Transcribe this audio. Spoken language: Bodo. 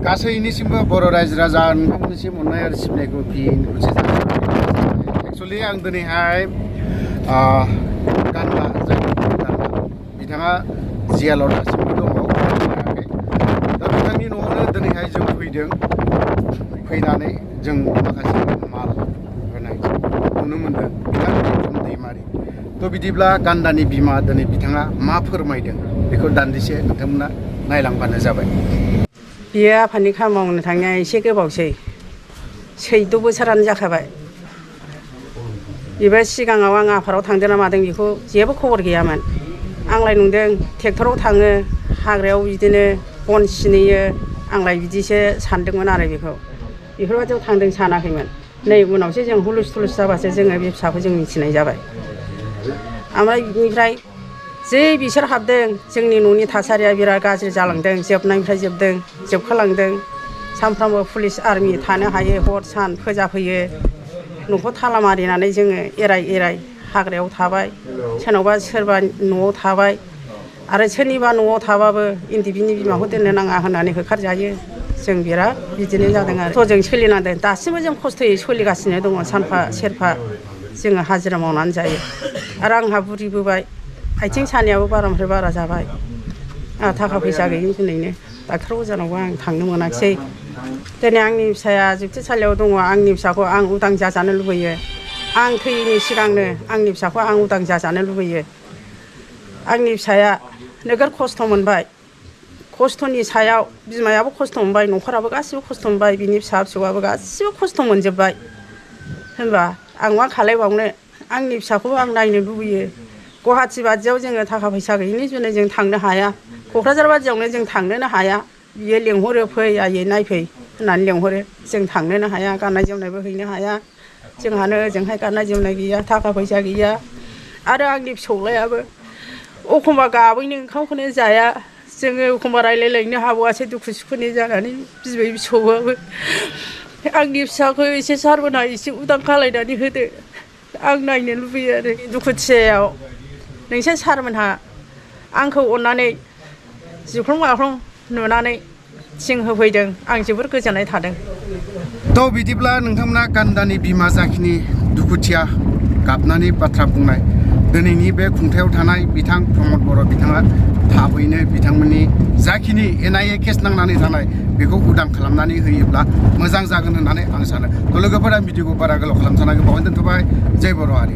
गासैनिसिमबो बर' रायजो राजा नोंथांमोननिसिम अननाय आरो सिबिनायखौ फिन खनसे एक्चुअली आं दिनैहाय गान्दा बिथाङा जेलाव दासिमबो दङ दा बिथांनि न'आवनो दिनैहाय जों फैदों फैनानै जों माखासे माल होनाय नुनो मोनदों बिथांनि दैमारि थ' बिदिब्ला गान्दानि बिमा दिनै बिथाङा मा फोरमायदों बेखौ दान्दिसे नोंथांमोना नायलांबानो जाबाय। बियो आफादनि खामानि मावनो थांनाया एसे गोबावसै 14 बोसोरानो जाखाबाय। बेबो सिगाङाव आं आफादाव थांदों ना मादों बेखौ जेबो खबर गैयामोन। आंलाय नुदों ट्रेक्टराव थाङो हाग्रायाव बिदिनो बन सिनैयो आंलाय बिदिसो सानदोंमोन आरो बेफोरबायदियाव थांदों सानाखैमोन। नै उनावसो जों हुलुस थुलुस जाबासो जोङो बे फिसाखौ जों मिथिनाय जाबाय। ओमफ्राय बिनिफ्राय जै बिसोर हाबदों जोंनि न'नि थासारिया बिराद गाज्रि जालांदों जोबनायनिफ्राय जोबखालांदों। सानफ्रामबो पुलिस आर्मि थानो हायो हर सान फोजाफैयो। न'खौ थाला मारिनानै जोङो एराय हाग्रायाव थाबाय सोरनावबा सोरबा न'आव थाबाय आरो सोरनिबा न'आव थाबाबो इन्दि बिनि बिमाखौ दोननो नाङा होननानै होखारजायो। जों बिराद बिदिनो जादों आरो खस्थ'जों सोलिनांदों। दासिमबो जों खस्थ'यै सोलिगासिनो दङ सानफा सेरफा जोङो हाजिरा मावनानै जायो। आरो आंहा बुरिबोबाय आथिं सानायाबो बारानिफ्राय बारा जाबाय। आंहा थाखा फैसा गैयिनि जुनैनो डाक्टार अजानावबो आं थांनो मोनाखिसै। दिनै आंनि फिसाया जोबथेसालियाव दङ। आंनि फिसाखौ आं उदां जाजानो लुबैयो। आं थैयैनि सिगांनो आंनि फिसाखौ आं उदां जाजानो लुबैयो। आंनि फिसाया नोगोर खस्थ' मोनबाय। खस्थ'नि सायाव बिमायाबो खस्थ' मोनबाय न'खराबो गासिबो खस्थ' मोनबाय बिनि फिसा फिसौआबो गासिबो खस्थ' मोनजोब्बाय। होनबा आं मा खालायबावनो आंनि फिसाखौबो आं नायनो लुबैयो। गुवाहाटि बादियाव जोङो थाखा फैसा गैयिनि जुनै जों थांनो हाया। क'क्राझार बादियावनो जों थांनोनो हाया। बियो लेंहरो फै आयै नायफै होननानै लेंहरो जों थांनोनो हाया गाननाय जोमनायबो हैनो हाया। जोंहानो ओजोंहाय गाननाय जोमनाय गैया थाखा फैसा गैया। आरो आंनि फिसौलायाबो एखमबा गाबैनो ओंखामखौनो जाया। जोङो एखमबा रायलायलायनो हाबावासो दुखु सुखुनि जानानै बिबै फिसौआबो आंनि फिसाखौ एसे सारमोनहा एसे उदां खालायनानै होदो आं नायनो लुबैयो आरो दुखुथियायाव नोंसोर सारमोनहा आंखौ अननानै जिख्लं माख्लं नुनानै थिं होफैदों आं जोबोर गोजोननाय थादों। थ' बिदिब्ला नोंथांमोना गान्दानि बिमा जाखिनि दुखुथिया गाबनानै बाथ्रा बुंनाय दिनैनि बे खुंथायाव थानाय बिथां प्रमद बर' बिथाङा थाबैनो बिथांमोननि जाखिनि NIA केस नांनानै थानाय बेखौ उदां खालामनानै होयोब्ला मोजां जागोन होननानै आं सानो। थ' लोगोफोरा भिडिअखौ बारा गोलाव खालामथानांगौ बावनो दोनथ'बाय। जय बर' हारि।